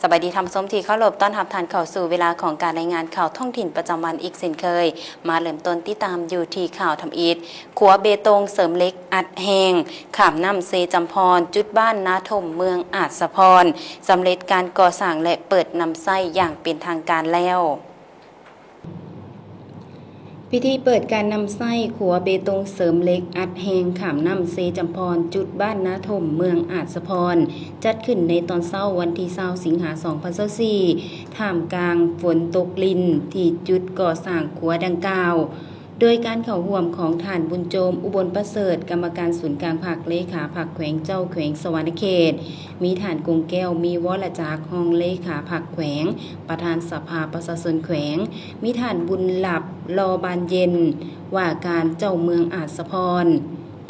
ສະບາຍດີທ່ານຜູ້ຊົມທີ່ເຄົາລົບ, ຕ້ອນຮັບທ່ານເຂົ້າສູ່ເວລາຂອງການລາຍງານຂ່າວທ້ອງຖິ່ນປະຈຳວັນອີກເຊັ່ນເຄີຍ. ມາເລີ່ມຕົ້ນຕິດຕາມຢູ່ທີ່ຂ່າວທຳອິດ. ຂົວເບຕົງເສີມເຫຼັກອັດແຮງ ຂ້າມນ້ຳເຊຈຳພອນ ຈຸດບ້ານນາຖົມ ເມືອງອາດສະພອນ ສຳເລັດການກໍ່ສ້າງ ແລະ ເປີດນຳໃຊ້ຢ່າງເປັນທາງການແລ້ວ. ພິທີເປີດການນຳໃຊ້ຂົວເບຕົງເສີມເຫຼັກອັດແຮງຂ້າມນ້ຳເຊຈຳພອນ ຈຸດບ້ານນາຖົມ ເມືອງອາດສະພອນ ຈັດຂຶ້ນໃນຕອນເຊົ້າວັນທີຊາວ ສິງຫາ ສອງພັນຊາວສີ່ ທ່າມກາງຝົນຕົກລິນທີ່ຈຸດກໍ່ສ້າງຂົວດັ່ງກ່າວ. ໂດຍການເຂົ້າຮ່ວມຂອງທ່ານ ບຸນໂຈມ ອຸບົນປະເສີດ ກຳມະການສູນກາງພັກ ເລຂາພັກແຂວງ ເຈົ້າແຂວງສະຫວັນນະເຂດ, ມີທ່ານ ກົງແກ້ວ ມີວໍລະຈັກ ຮອງເລຂາພັກແຂວງ ປະທານສະພາປະຊາຊົນແຂວງ, ມີທ່ານ ບຸນລັບ ຫຼໍ່ບານເຢັນ ວ່າການເຈົ້າເມືອງອາດສະພອນ,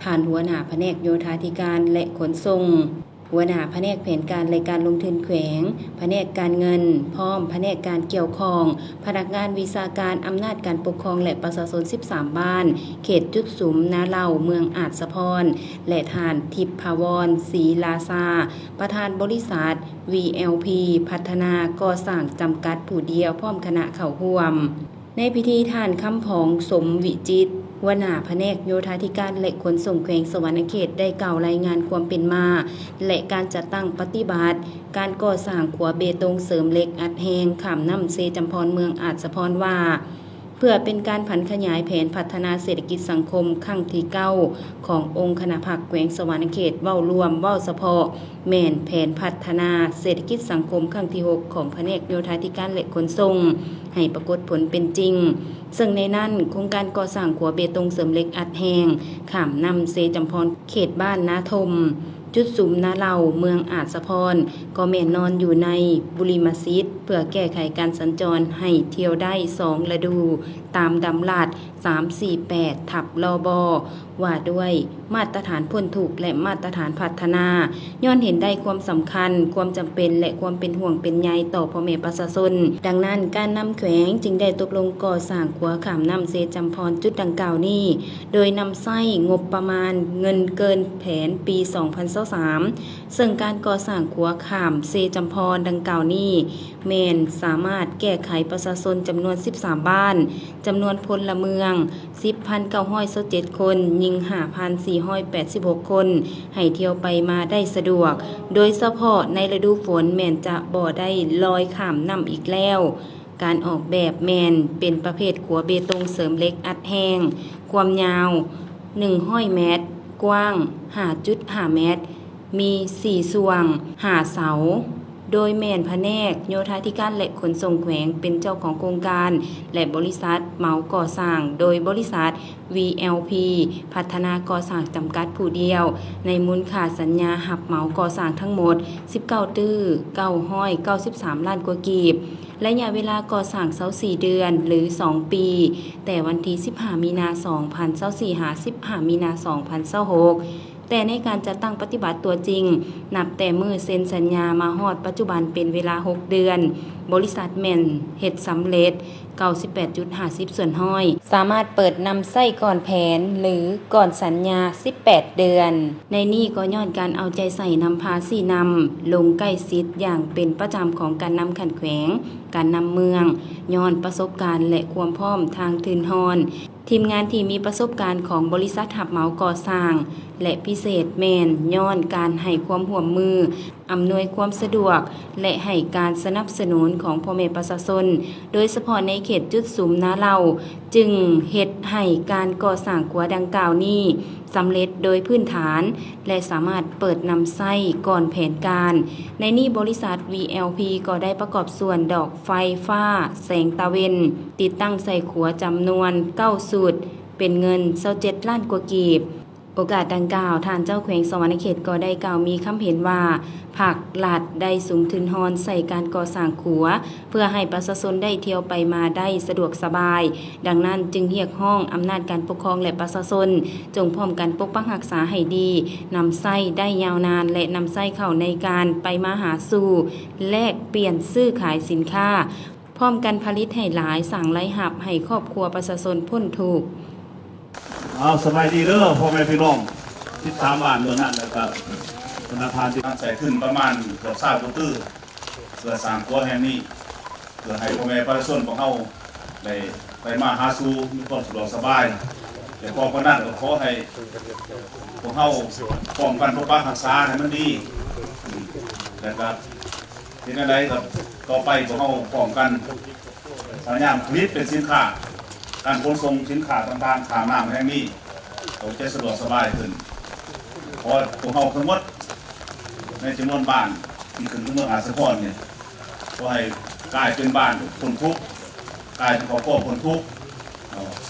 ທ່ານຫົວໜ້າພະແນກໂຍທາທິການ ແລະ ຂົນສົ່ງ, ຫົວໜ້າພະແນກແຜນການ ແລະ ການລົງທຶນແຂວງ, ພະແນກການເງິນ, ພ້ອມພະແນກການກ່ຽວຂ້ອງ, ພະນັກງານວິຊາການ, ອຳນາດການປົກຄອງ ແລະ ປະຊາຊົນສິບສາມບ້ານ ເຂດຈຸດສຸມນາເຫຼົ່າ ເມືອງອາດສະພອນ ແລະ ທ່ານ ທິບພາວອນ ສີລາຊາ ປະທານບໍລິສັດ ວີແອລພີ ພັດທະນາກໍ່ສ້າງ ຈຳກັດຜູ້ດຽວ ພ້ອມຄະນະເຂົ້າຮ່ວມ. ໃນພິທີ ທ່ານ ຄຳຜອງ ສົມວິຈິດ ຫົວໜ້າພະແນກໂຍທາທິການ ແລະ ຂົນສົ່ງແຂວງສະຫວັນນະເຂດ ໄດ້ກ່າວລາຍງານຄວາມເປັນມາ ແລະ ການຈັດຕັ້ງປະຕິບັດການກໍ່ສ້າງຂົວເບຕົງເສີມເຫຼັກອັດແຮງຂ້າມນ້ຳເຊຈຳພອນ ເມືອງອາດສະພອນວ່າ ເພື່ອເປັນການຜັນຂະຫຍາຍແຜນພັດທະນາເສດຖະກິດສັງຄົມຄັ້ງທີເກົ້າຂອງອົງຄະນະພັກແຂວງສະຫວັນນະເຂດ ເວົ້າລວມ, ເວົ້າສະເພາະ ແມ່ນແຜນພັດທະນາເສດຖະກິດສັງຄົມຄັ້ງທີຫົກຂອງພະແນກໂຍທາທິການ ແລະ ຂົນສົ່ງ ໃຫ້ປາກົດຜົນເປັນຈິງ, ເຊິ່ງໃນນັ້ນໂຄງການກໍ່ສ້າງຂົວເບຕົງເສີມເຫຼັກອັດແຮງ ຂ້າມນ້ຳເຊຈຳພອນ ເຂດບ້ານນາຖົມ ຈຸດສຸມນາເຫຼົ່າ ເມືອງອາດສະພອນ ກໍແມ່ນນອນຢູ່ໃນບຸລິມະສິດ ເພື່ອແກ້ໄຂການສັນຈອນໃຫ້ທ່ຽວໄດ້ສອງລະດູ ຕາມດຳລັດ ສາມສີ່ແປດ ທັບ ລບ ວ່າດ້ວຍມາດຕະຖານພົ້ນທຸກ ແລະ ມາດຕະຖານພັດທະນາ, ຍ້ອນເຫັນໄດ້ຄວາມສຳຄັນ, ຄວາມຈຳເປັນ ແລະ ຄວາມເປັນຫ່ວງເປັນໃຍຕໍ່ພໍ່ແມ່ປະຊາຊົນ. ດັ່ງນັ້ນ, ການນຳແຂວງຈຶ່ງໄດ້ຕົກລົງກໍ່ສ້າງຂົວຂ້າມນ້ຳເຊຈຳພອນຈຸດດັ່ງກ່າວນີ້ ໂດຍນຳໃຊ້ງົບປະມານເງິນເກີນແຜນປີສອງພັນຊາວສາມ ເຊິ່ງການກໍ່ສ້າງຂົວຂ້າມເຊຈຳພອນດັ່ງກ່າວນີ້ ແມ່ນສາມາດແກ້ໄຂປະຊາຊົນຈຳນວນສິບສາມບ້ານ, ຈຳນວນພົນລະເມືອງສິບພັນເກົ້າຮ້ອຍຊາວເຈັດຄົນ, ຍິງຫ້າພັນສີ່ຮ້ອຍແປດສິບຫົກຄົນ ໃຫ້ທ່ຽວໄປມາໄດ້ສະດວກ, ໂດຍສະເພາະໃນລະດູຝົນແມ່ນຈະບໍ່ໄດ້ລອຍຂ້າມນ້ຳອີກແລ້ວ. ການອອກແບບແມ່ນເປັນປະເພດຂົວເບຕົງເສີມເຫຼັກອັດແຮງ, ຄວາມຍາວໜຶ່ງຮ້ອຍແມັດ, ກວ້າງຫ້າຈຸດຫ້າແມັດ, ມີສີ່ຊ່ວງ, ຫ້າເສົາ, ໂດຍແມ່ນພະແນກໂຍທາທິການ ແລະ ຂົນສົ່ງແຂວງເປັນເຈົ້າຂອງໂຄງການ ແລະ ບໍລິສັດເໝົາກໍ່ສ້າງ ໂດຍບໍລິສັດ ວີແອລພີ ພັດທະນາກໍ່ສ້າງ ຈຳກັດຜູ້ດຽວ ໃນມູນຄ່າສັນຍາຮັບເໝົາກໍ່ສ້າງທັງໝົດສິບເກົ້າຕື້ເກົ້າຮ້ອຍເກົ້າສິບສາມລ້ານກວ່າກີບ, ໄລຍະເວລາກໍ່ສ້າງຊາວສີ່ເດືອນ ຫຼື ສອງປີ, ແຕ່ວັນທີສິບຫ້າມີນາສອງພັນຊາວສີ່ ຫາ ສິບຫ້າມີນາສອງພັນຊາວຫົກ. ແຕ່ໃນການຈັດຕັ້ງປະຕິບັດຕົວຈິງ ນັບແຕ່ມື້ເຊັນສັນຍາມາຮອດປັດຈຸບັນເປັນເວລາຫົກເດືອນ, ບໍລິສັດແມ່ນເຮັດສຳເລັດເກົ້າສິບແປດຈຸດຫ້າສິບສ່ວນຮ້ອຍ, ສາມາດເປີດນຳໃຊ້ກ່ອນແຜນ ຫຼື ກ່ອນສັນຍາສິບແປດເດືອນ. ໃນນີ້ກໍຍ້ອນການເອົາໃຈໃສ່ນຳພາຊີ້ນຳ ລົງໃກ້ຊິດຢ່າງເປັນປະຈຳຂອງການນຳຂັ້ນແຂວງ, ການນຳເມືອງ, ຍ້ອນປະສົບການ ແລະ ຄວາມພ້ອມທາງທຶນຮອນ, ທີມງານທີ່ມີປະສົບການຂອງບໍລິສັດຮັບເໝົາກໍ່ສ້າງ ແລະ ພິເສດແມ່ນຍ້ອນການໃຫ້ຄວາມຮ່ວມມື, ອຳນວຍຄວາມສະດວກ ແລະ ໃຫ້ການສະໜັບສະໜູນຂອງພໍ່ແມ່ປະຊາຊົນ, ໂດຍສະເພາະໃນເຂດຈຸດສຸມນາເຫຼົ່າ, ຈຶ່ງເຮັດໃຫ້ການກໍ່ສ້າງຂົວດັ່ງກ່າວນີ້ສຳເລັດໂດຍພື້ນຖານ ແລະ ສາມາດເປີດນຳໃຊ້ກ່ອນແຜນການ. ໃນນີ້ບໍລິສັດ ວີແອລພີ ກໍໄດ້ປະກອບສ່ວນດອກໄຟຟ້າແສງຕາເວັນ ຕິດຕັ້ງໃສ່ຂົວຈຳນວນເກົ້າຊຸດ ເປັນເງິນຊາວເຈັດລ້ານກວ່າກີບ. ໂອກາດດັ່ງກ່າວ, ທ່ານເຈົ້າແຂວງສະຫວັນນະເຂດກໍໄດ້ກ່າວມີຄຳເຫັນວ່າ ພາກລັດໄດ້ສຸມທຶນຮອນໃສ່ການກໍ່ສ້າງຂົວ ເພື່ອໃຫ້ປະຊາຊົນໄດ້ທ່ຽວໄປມາໄດ້ສະດວກສະບາຍ. ດັ່ງນັ້ນຈຶ່ງຮຽກຮ້ອງອຳນາດການປົກຄອງ ແລະ ປະຊາຊົນ ຈົ່ງພ້ອມກັນປົກປັກຮັກສາໃຫ້ດີ, ນຳໃຊ້ໄດ້ຍາວນານ ແລະ ນຳໃຊ້ເຂົ້າໃນການໄປມາຫາສູ່, ແລກປ່ຽນຊື້ຂາຍສິນຄ້າ, ພ້ອມກັນຜະລິດໃຫ້ຫຼາຍ, ສ້າງລາຍຮັບໃຫ້ຄອບຄົວປະຊາຊົນພົ້ນທຸກ. ເອົາ ສະບາຍດີເດີພໍ່ແມ່ພີ່ນ້ອງສິບສາມບ້ານເມືອງນັ້ນ ແລ້ວກະທະນາຄານທີ່ນຳໃຊ້ທຶນປະມານເກືອບຊາວກວ່າຕື້ ເພື່ອສ້າງຂົວແຫ່ງນີ້ ເພື່ອໃຫ້ພໍ່ແມ່ປະຊາຊົນພວກເຮົາໄດ້ໄປມາຫາສູ່ມີຄວາມສະດວກສະບາຍ ແລະ ພ້ອມກັນນັ້ນກໍຂໍໃຫ້ພວກເຮົາປ້ອງກັນປົກປັກຮັກສາໃຫ້ມັນດີ ແລະ ກໍເຮັດແນວໃດກໍຕໍ່ໄປພວກເຮົາພ້ອມກັນ ພະຍາຍາມຜະລິດເປັນສິນຄ້າ, ການຂົນສົ່ງສິນຄ້າຕ່າງໆຂ້າມນ້ຳແຫ່ງນີ້ກໍຈະສະດວກສະບາຍຂຶ້ນ. ຂໍໃຫ້ພວກເຮົາທັງໝົດໃນຈຳນວນບ້ານທີ່ຂຶ້ນກັບເມືອງອາດສະພອນນີ້ ຂໍໃຫ້ກາຍເປັນບ້ານພົ້ນທຸກ, ກາຍເປັນຄອບຄົວພົ້ນທຸກເນາະ.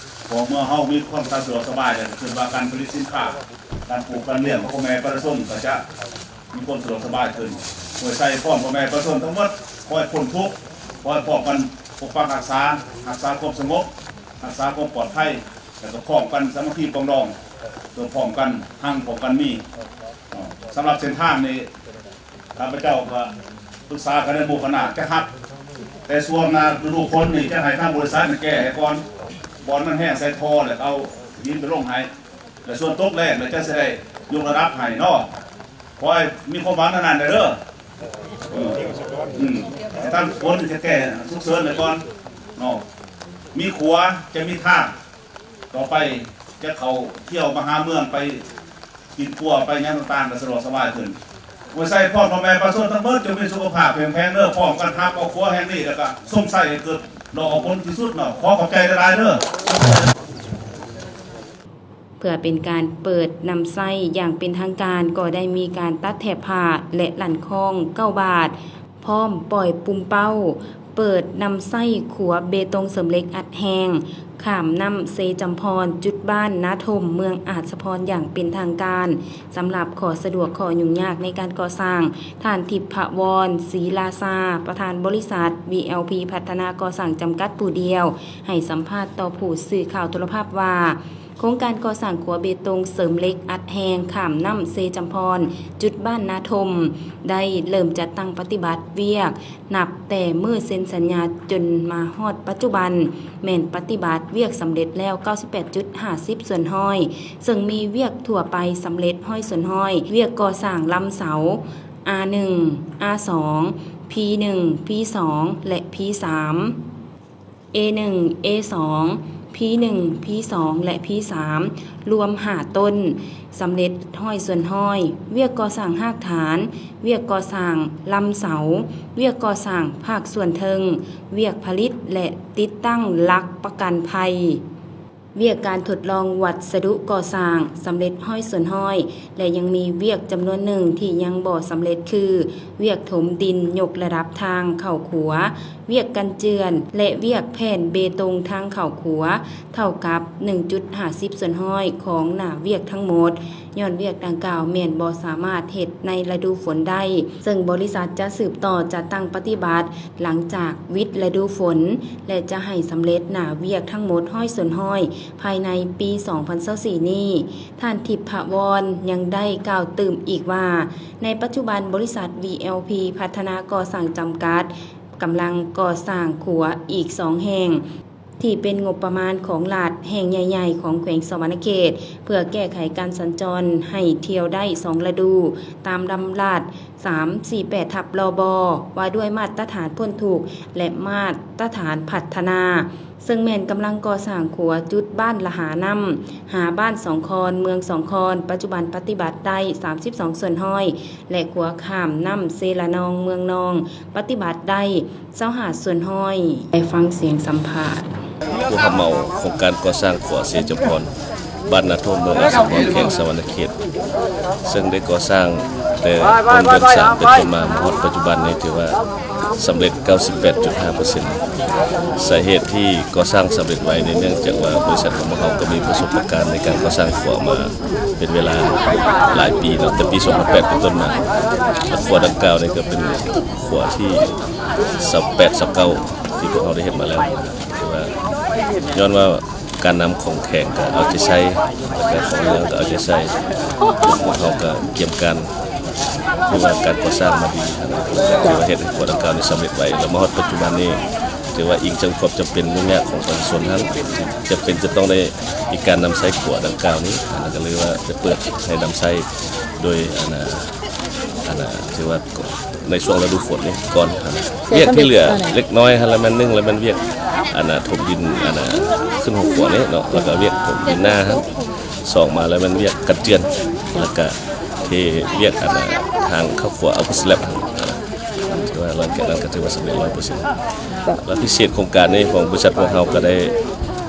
ເພາະເມື່ອເຮົາມີຄວາມສະດວກສະບາຍແລ້ວ ຄືວ່າການຜະລິດສິນຄ້າ, ການປູກການລ້ຽງຂອງພໍ່ແມ່ປະຊາຊົນກໍຈະ ມີຄວາມສະດວກສະບາຍຂຶ້ນ. ໂດຍໃສ່ພ້ອມພໍ່ແມ່ປະຊາຊົນທັງໝົດ ຂໍໃຫ້ພົ້ນທຸກ, ຂໍໃຫ້ພ້ອມກັນປົກປັກຮັກສາ, ຮັກສາຄວາມສະຫງົບ, ຮັກສາຄວາມປອດໄພ ແລ້ວກໍພ້ອມກັນສາມັກຄີປອງດອງ ເພື່ອພ້ອມກັນຮັ່ງ ພ້ອມກັນມີ. ສຳລັບເສັ້ນທາງນີ້ ຂ້າພະເຈົ້າກໍປຶກສາກັນໃນໝູ່ຄະນະ ຈະຮັບແຕ່ຊ່ວງໜ້າລະດູຝົນນີ້ ຈະໃຫ້ທາງບໍລິສັດແກ້ໃຫ້ກ່ອນ, ບ່ອນມັນແຫ້ງໃສ່ທໍ່ ແລ້ວເອົາຫີນໄປລົງໃຫ້. ແລະ ສ່ວນຕົກແລ້ງແລ້ວ ຈັ່ງຊິໄດ້ຍົກລະດັບໃຫ້ເນາະ. ຂໍໃຫ້ມີຄວາມຫວັງອັນນັ້ນເດີ. ເອີ ອືມ ໃຫ້ທາງຄົນທີ່ຈະແກ້ສຸກເສີນໄວ້ກ່ອນເນາະ. ມີຂົວ ຈະມີທາງ ຕໍ່ໄປຈະເຂົ້າທ່ຽວມາຫາເມືອງ ໄປກິນຄົວ ໄປຫຍັງຕ່າງໆ ກໍສະດວກສະບາຍຂຶ້ນ. ໂອ້ຍ ໃສ່ພ້ອມພໍ່ແມ່ປະຊາຊົນທັງເບິດ ຈົ່ງມີສຸຂະພາບເຂັ້ມແຂງເດີ. ພ້ອມກັນຮັບເອົາຂົວແຫ່ງນີ້ ແລ້ວກໍຊົມໃຊ້ໃຫ້ເກີດດອກອອກຜົນທີ່ສຸດເນາະ. ຂໍຂອບໃຈຫຼາຍໆເດີ. ເພື່ອເປັນການເປີດນຳໃຊ້ຢ່າງເປັນທາງການ, ກໍໄດ້ມີການຕັດແຖບຜ້າ ແລະ ລັນຄ້ອງເກົ້າບາດ, ພ້ອມປ່ອຍປຸ່ມເປົ້າ ເປີດນຳໃຊ້ຂົວເບຕົງເສີມເຫຼັກອັດແຮງ ຂ້າມນ້ຳເຊຈຳພອນ ຈຸດບ້ານນາຖົມ ເມືອງອາດສະພອນ ຢ່າງເປັນທາງການ. ສຳລັບຂໍ້ສະດວກ ຂໍ້ຫຍຸ້ງຍາກໃນການກໍ່ສ້າງ, ທ່ານ ທິບພະວອນ ສີລາຊາ ປະທານບໍລິສັດ ວີແອວພີ ພັດທະນາກໍ່ສ້າງ ຈຳກັດຜູ້ດຽວ ໃຫ້ສຳພາດຕໍ່ຜູ້ສື່ຂ່າວໂທລະພາບວ່າ, ໂຄງການກໍ່ສ້າງຂົວເບຕົງເສີມເຫຼັກອັດແຮງຂ້າມນ້ຳເຊຈຳພອນ ຈຸດບ້ານນາຖົມ ໄດ້ເລີ່ມຈັດຕັ້ງປະຕິບັດວຽກ ນັບແຕ່ມື້ເຊັນສັນຍາຈົນມາຮອດປັດຈຸບັນ ແມ່ນປະຕິບັດວຽກສຳເລັດແລ້ວເກົ້າສິບແປດຈຸດຫ້າສິບສ່ວນຮ້ອຍ, ເຊິ່ງມີວຽກທົ່ວໄປສຳເລັດຮ້ອຍສ່ວນຮ້ອຍ, ວຽກກໍ່ສ້າງລຳເສົາ ອາໜຶ່ງ ອາສອງ ພີໜຶ່ງ ພີສອງ ແລະ ພີສາມ. ເອໜຶ່ງ ເອສອງ ພີໜຶ່ງ ພີສອງ ແລະ ພີສາມ ລວມຫ້າຕົ້ນ ສຳເລັດຮ້ອຍສ່ວນຮ້ອຍ, ວຽກກໍ່ສ້າງຮາກຖານ, ວຽກກໍ່ສ້າງລຳເສົາ, ວຽກກໍ່ສ້າງພາກສ່ວນເທິງ, ວຽກຜະລິດ ແລະ ຕິດຕັ້ງຫຼັກປະກັນໄພ. ວຽກການທົດລອງວັດສະດຸກໍ່ສ້າງສຳເລັດຮ້ອຍສ່ວນຮ້ອຍ ແລະ ຍັງມີວຽກຈຳນວນໜຶ່ງທີ່ຍັງບໍ່ສຳເລັດ ຄື ວຽກຖົມດິນຍົກລະດັບທາງເຂົ້າຂົວ, ວຽກກັນເຈື່ອນ ແລະ ວຽກແຜ່ນເບຕົງທາງເຂົ້າຂົວ ເທົ່າກັບໜຶ່ງຈຸດຫ້າສິບສ່ວນຮ້ອຍຂອງໜ້າວຽກທັງໝົດ. ຍ້ອນວຽກດັ່ງກ່າວແມ່ນບໍ່ສາມາດເຮັດໃນລະດູຝົນໄດ້, ເຊິ່ງບໍລິສັດຈະສືບຕໍ່ຈັດຕັ້ງປະຕິບັດຫຼັງຈາກວິດລະດູຝົນ ແລະ ຈະໃຫ້ສຳເລັດໜ້າວຽກທັງໝົດຮ້ອຍສ່ວນຮ້ອຍ ພາຍໃນປີສອງພັນຊາວສີ່ນີ້. ທ່ານ ທິບພະວອນ ຍັງໄດ້ກ່າວຕື່ມອີກວ່າ, ໃນປັດຈຸບັນບໍລິສັດ ວີແອວພີ ພັດທະນາກໍ່ສ້າງຈຳກັດ ກຳລັງກໍ່ສ້າງຂົວອີກສອງແຫ່ງ ທີ່ເປັນງົບປະມານຂອງລັດແຫ່ງໃຫຍ່ໆຂອງແຂວງສະຫວັນນະເຂດ ເພື່ອແກ້ໄຂການສັນຈອນໃຫ້ທ່ຽວໄດ້ສອງລະດູ ຕາມລຳລາດ ສາມສີ່ແປດ ທັບ ລບ ວ່າດ້ວຍມາດຕະຖານພົ້ນທຸກ ແລະ ມາດຕະຖານພັດທະນາ, ເຊິ່ງແມ່ນກຳລັງກໍ່ສ້າງຂົວຈຸດບ້ານລະຫານ້ຳ ຫາບ້ານສອງຄອນ ເມືອງສອງຄອນ, ປັດຈຸບັນປະຕິບັດໄດ້ສາມສິບສອງສ່ວນຮ້ອຍ ແລະ ຂົວຂ້າມນ້ຳເຊລະນອງ ເມືອງນອງ ປະຕິບັດໄດ້ຊາວຫ້າສ່ວນຮ້ອຍ. ໄປຟັງສຽງສຳພາດ. ຜູ້ຮັບເໝົາໂຄງການກໍ່ສ້າງຂົວເຊຈຳພອນ ບ້ານນາທົ່ມ ເມືອງອາດສະພອນ ແຂວງສະຫວັນນະເຂດ ເຊິ່ງໄດ້ກໍ່ສ້າງແຕ່ຕົ້ນເດືອນສາມເປັນຕົ້ນມາ ມາຮອດປັດຈຸບັນນີ້ ຖືວ່າສຳເລັດເກົ້າສິບແປດຈຸດຫ້າເປີເຊັນ. ສາເຫດທີ່ກໍ່ສ້າງສຳເລັດໄວນີ້ ເນື່ອງຈາກວ່າບໍລິສັດຂອງພວກເຮົາກໍມີປະສົບປະການໃນການກໍ່ສ້າງຂົວມາເປັນເວລາຫຼາຍປີເນາະ, ແຕ່ປີສອງພັນແປດເປັນຕົ້ນມາ. ແລະ ຂົວດັ່ງກ່າວນີ້ກໍເປັນຂົວທີ ຊາວແປດ ຊາວເກົ້າ ທີ່ພວກເຮົາໄດ້ເຮັດມາແລ້ວ. ແຕ່ວ່າຍ້ອນວ່າການນຳຂອງແຂວງກໍເອົາໃຈໃສ່ ແລະ ຂອງເມືອງກໍເອົາໃຈໃສ່, ພວກເຮົາກໍກຽມການ ຖືວ່າການກໍ່ສ້າງມາດີ, ຖືວ່າເຮັດໃຫ້ຂົວດັ່ງກ່າວນີ້ສຳເລັດໄວ. ແລ້ວມາຮອດປັດຈຸບັນນີ້ ຖືວ່າອີງຈາກຄວາມຈຳເປັນຫຍຸ້ງຍາກຂອງປະຊາຊົນຫັ້ນ ຈຳເປັນຈະຕ້ອງໄດ້ມີການນຳໃຊ້ຂົວດັ່ງກ່າວນີ້, ອັນນັ້ນກໍເລີຍວ່າຈະເປີດໃຫ້ນຳໃຊ້ໂດຍ ອັນນ່າ ອັນນ່າ ຖືວ່າໃນຊ່ວງລະດູຝົນນີ້ກ່ອນຫັ້ນ ວຽກທີ່ເຫຼືອເລັກນ້ອຍຫັ້ນລະແມ່ນ ໜຶ່ງລະແມ່ນວຽກອັນນ່າຖົມດິນອັນນ່າຂຶ້ນຫ້ອງຄົວນີ້ເນາະ ແລ້ວກໍວຽກຖົມດິນໜ້າຫັ້ນ ສອງມາລະແມ່ນວຽກກັນເຈື່ອນ ແລ້ວກໍເທວຽກອັນນ່າທາງເຂົ້າຄົວເອົາສແລັບຫັ້ນ ຖືວ່າຫຼັງຈາກນັ້ນກໍຖືວ່າສຳເລັດຮ້ອຍເປີເຊັນ ແລະພິເສດໂຄງການນີ້ຂອງບໍລິສັດພວກເຮົາກໍໄດ້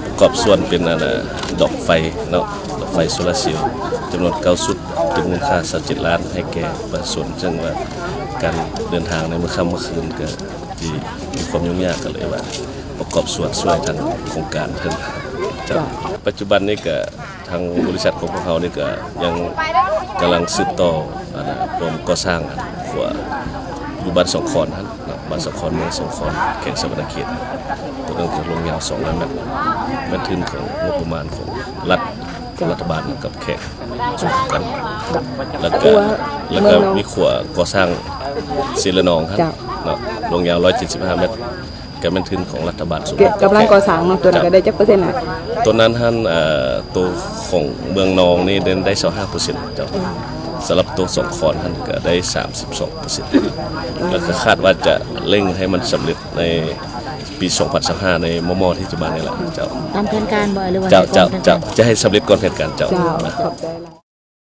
ປະກອບສ່ວນເປັນອັນນ່າດອກໄຟເນາະ ດອກໄຟໂຊລາເຊວຈຳນວນເກົ້າຊຸດ ເປັນມູນຄ່າຊາວເຈັດລ້ານ ໃຫ້ແກ່ປະຊາຊົນ ເຊິ່ງວ່າການເດີນທາງໃນມື້ຄ່ຳມື້ຄືນກໍຊິມີຄວາມຫຍຸ້ງຍາກ ກໍເລີຍວ່າປະກອບສ່ວນຊ່ວຍທາງໂຄງການເພິ່ນເຈົ້າ. ເຈົ້າ ປັດຈຸບັນນີ້ກໍທາງບໍລິສັດຂອງພວກເຮົານີ້ກໍຍັງກຳລັງສືບຕໍ່ອັນນ່າການກໍ່ສ້າງອັນຂົວຢູ່ບ້ານສອງຄອນຫັ້ນເນາະ ບ້ານສອງຄອນ ເມືອງສອງຄອນ ແຂວງສະຫວັນນະເຂດ ໂຕນັ້ນກໍລວງຍາວສອງຮ້ອຍແມັດ ແມ່ນທຶນຂອງງົບປະມານຂອງລັດ ຂອງລັດຖະບານກັບແຂວງ ສອງກັນ ແລ້ວກໍ ແລ້ວກໍມີຂົວກໍ່ສ້າງເຊລະນອງຫັ້ນ ເຈົ້າ ເນາະ ລວງຍາວຮ້ອຍເຈັດສິບຫ້າແມັດ ກໍແມ່ນທຶນຂອງລັດຖະບານ ກຳລັງກໍ່ສ້າງເນາະ ໂຕນັ້ນກໍໄດ້ຈັກເປີເຊັນນະ? ໂຕນັ້ນຫັ້ນ ເອີ ໂຕຂອງເມືອງນອງນີ້ໄດ້ຊາວຫ້າເປີເຊັນເຈົ້າ ສຳລັບໂຕສອງຄອນຫັ້ນກໍໄດ້ສາມສິບສອງເປີເຊັນ ແລ້ວກໍຄາດວ່າຈະເລັ່ງໃຫ້ມັນສຳເລັດໃນປີສອງພັນຊາວຫ້າ ໃນມໍ່ໆທີ່ຈະມານີ້ແຫຼະເຈົ້າ. ຕາມແຜນການບໍ່ ຫຼືວ່າ ເຈົ້າ ເຈົ້າ ເຈົ້າ ຈະໃຫ້ສຳເລັດກ່ອນແຜນການເຈົ້າ. ເຈົ້າ ຂອບໃຈຫຼາຍ.